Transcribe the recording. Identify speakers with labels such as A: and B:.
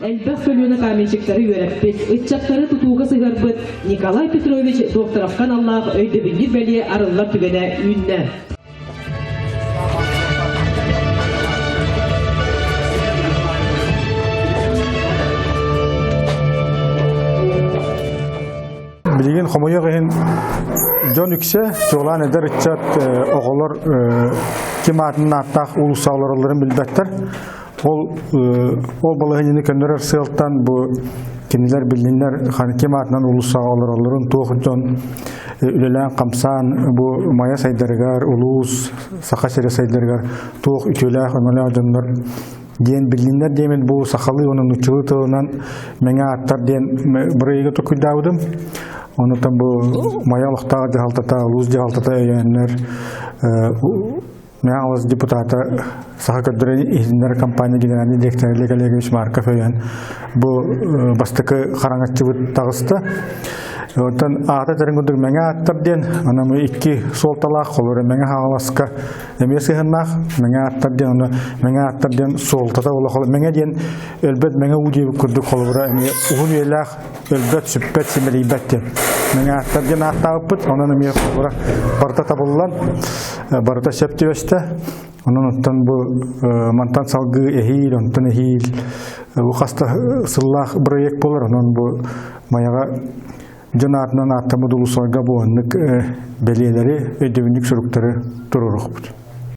A: Элбэх көлүөнэ каменщиктары үөрэппит, ыччаттары тутууга сыһыарбыт Николай Петрович Докторовка аналлаах өйдөбүнньүк бэлиэ арыллар түгэнэ үүннэ.
B: Билигин хомойуох иһин дьон үксэ, чуолаан эдэр ыччат, оҕолор ким аатын ааттаах уулусса олороллорун билбэттэр. Ол ол балаһыанньаны көннөрөр сыалтан бу кинилэр биллиннэр ким аатынан уулуссаҕа олороллорун туох дьон үлэлээн-хамсаан бу Майа сайдарыгар, улуус, Саха сирэ сайдарыгар туох үтүөлээх, өҥөлөөх дьоннор диэн биллиннэр диэмин бу сахалыы уонна нууччалыы тылынан мэҥэ ааттар диэн бырайыгы токуйдаабытым. Онутан бу Майа олохтоох дьаһалтата, улуус дьаһалтата өйөөннөр Мэҥэ Хаҥалас депутата Саха көрдөрөн иһитиннэрэр компания генеральный директора Олег Олегович Марков өйөөн бу бастакы хараҥаччыбыт таҕыста. Оттон аата тэрин курдук Мэҥэ ааттар диэн, онон икки суолталаах, холобура Мэҥэ Хаҥаласка эмиэ сыһыаннаах Мэҥэ ааттар диэн, ону Мэҥэ ааттар диэн суолтата улахан Мэҥэ диэн өлбөт Мэҥэ уу диэбит курдук холобура эмиэ уһун үйэлээх өлбөт, сүппэт, симэлийбэт диэн. Мэҥэ ааттар диэн ааттаабыппыт, онон эмиэ холобура барыта табыллан, барыта сөп түбэстэ. Онон оттон бу мантан салгыы эһиил, онтон эһиил бу хаста сыллаах проект буолар, онон бу Майаҕа дьон аатынан ааттаммыт улуустарга бу оннук бэлиэлэри, өйдөбүнньүк суруктары туруоруохпут.